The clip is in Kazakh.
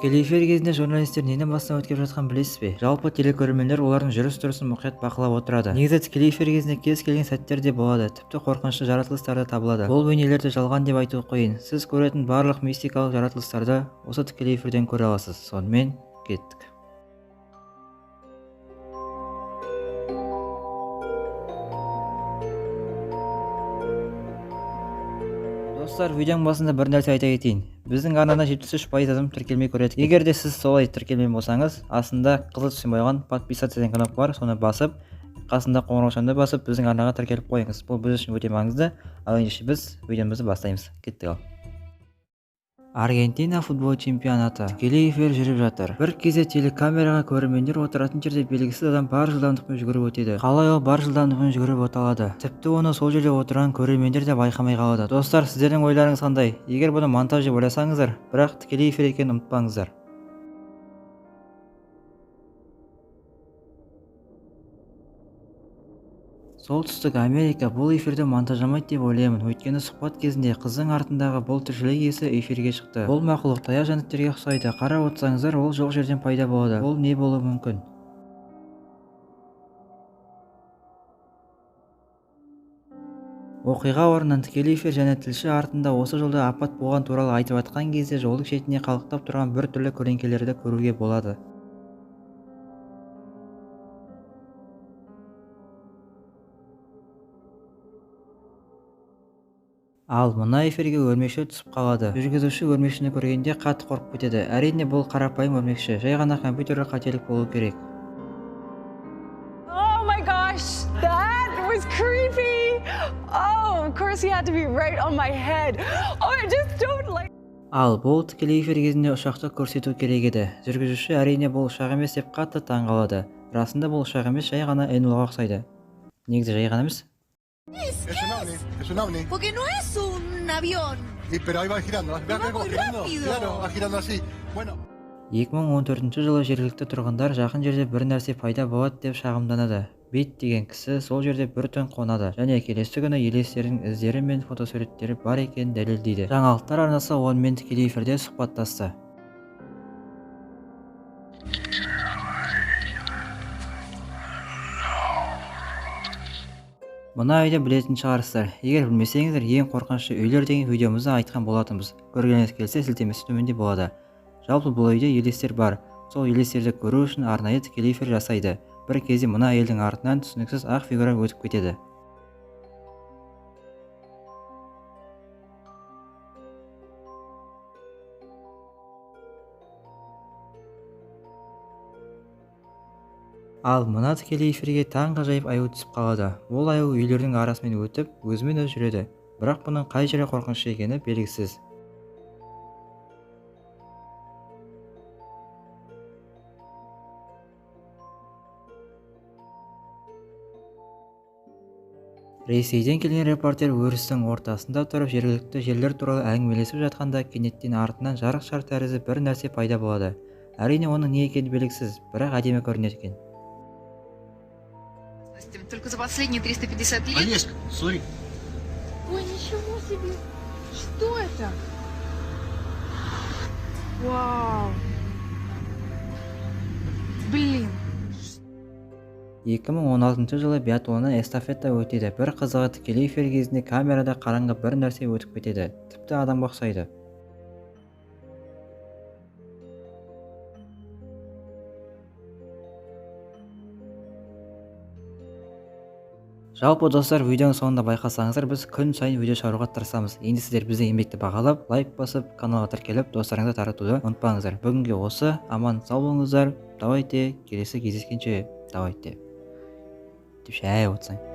Тікелей эфир кезінде журналистер нені бастан өткеріп жатқанын білесіз бе? Жалпы телекөрермендер олардың жүріс-тұрысын мұқият бақылап отырады. Негізі тікелей эфир кезінде кез келген сәттер де болады, тіпті қорқынышты жаратылыстар да табылады. Бұл бейнелерді жалған деп айту қиын. Сіз көретін барлық мистикалық жаратылыстарды осы тікелей эфирден көре аласыз. Сонымен, кеттік. Достар, видеоның басында бір нәрсе айта кетейін. Біздің арнада 73% адам тіркелмей көреді. Егер де сіз солай тіркелмеген болсаңыз, астында қызыл түспен боялған подписаться деген кнопка бар, соны басып, қасында қоңыраушаны басып, біздің арнаға тіркеліп қойыңыз. Бұл біз үшін өте маңызды. Ал ендеше біз видеомызды бастаймыз. Кеттік ал. Аргентина футбол чемпионаты. Тікелей эфир жүріп жатыр. Бір кезде телекамераға көрермендер отыратын жерде белгісіз адам бар жылдамдықпен жүгіріп өтеді. Қалай ол бар жылдамдықпен жүгіріп өте алады? Тіпті оны сол жерде отырған көрермендер де байқамай қалады. Достар, сіздердің ойларыңыз қандай? Егер бұны монтаж деп ойласаңыздар, бірақ тікелей эфир екенін ұмытпаңыздар. Солтүстік Америка бұл эфирді монтаждамайды деп ойлаймын, өйткені сұхбат кезінде қыздың артындағы бұл тіршілік иесі эфирге шықты. Бұл мақұлық таяқ жәндіктерге ұқсайды. Қарап отырсаңыздар, ол жоқ жерден пайда болады. Бұл не болуы мүмкін? Оқиға орнынан тікелей эфир және тілші артында осы жолда апат болған туралы айтып жатқан кезде жолдың шетінде қалықтап тұрған бір түрлі көлеңкелерді көруге болады. Ал мына эфирге өрмекші түсіп қалады. Жүргізуші өрмекшіні көргенде қатты қорқып кетеді. Әрине, бұл қарапайым өрмекші, жай ғана компьютерлік қателік болу керек. Oh my gosh, that was creepy. Oh, of course he had to be right on my head. Oh, I just don't like. Ал бұл тікелей эфир кезінде ұшақты көрсету керек еді. Жүргізуші әрине бұл ұшақ емес деп қатты таң қалады. Расында бұл ұшақ емес, жай ғана НЛО-ға ұқсайды. Негізі жай ғана емес. Es un ovni, es un ovni. Porque no es un avión. Y, pero ahí va girando, ¿ves Va cómo muy girando? Rápido. Claro, va girando así. Bueno, 2014 жылы жергілікті тұрғындар жақын жерде бір нәрсе пайда болады деп шағымданады. Бит деген кісі сол жерде бір түн қонады және келесі күні елестердің іздері мен фотосуреттері бар екенін дәлелдейді. Жаңалықтар арнасы онымен тікелей эфирде сұхбаттасты. Мына үйді білетін шығарсыздар. Егер білмесеңіздер, ең қорқынышты үйлер деген видеомызда айтқан болатынбыз. Көргіңіз келсе, сілтемесі төменде болады. Жалпы бұл үйде елестер бар. Сол елестерді көру үшін арнайы тікелей эфир жасайды. Бір кезде мына әйелдің артынан түсініксіз ақ фигура өтіп кетеді. Ал мына тікелей эфирге таңғажайып аю түсіп қалады. Ол аю үйлердің арасымен өтіп, өзімен өзі жүреді. Бірақ бұның қай жері қорқынышты екені белгісіз. Ресейден келген репортер өрістің ортасында тұрып жергілікті жерлер туралы әңгімелесіп жатқанда кенеттен артынан жарық шар тәрізді бір нәрсе пайда болады. Әрине, оның не екені белгісіз, бірақ әдемі көрінеді екен. Только за последние 350 лет. Олежка, смотри. Ой, ничего себе! Что это? Вау! Блин! 2016 жылы биатлоннан эстафета өтеді. Бір қызығы, тікелей эфир кезінде камерада қараңғы бір нәрсе өтіп кетеді. Тіпті адамға ұқсайды. Жалпы, достар, видеоның соңында байқасаңыздар, біз күн сайын видео шығаруға тырысамыз. Енді сіздер біздің еңбекті бағалап, лайк басып, каналға тіркеліп, достарыңызға таратуды ұмытпаңыздар. Бүгінге осы, аман сау болыңыздар. Давайте, келесі кездескенше, давайте. Деп шай отырсаң.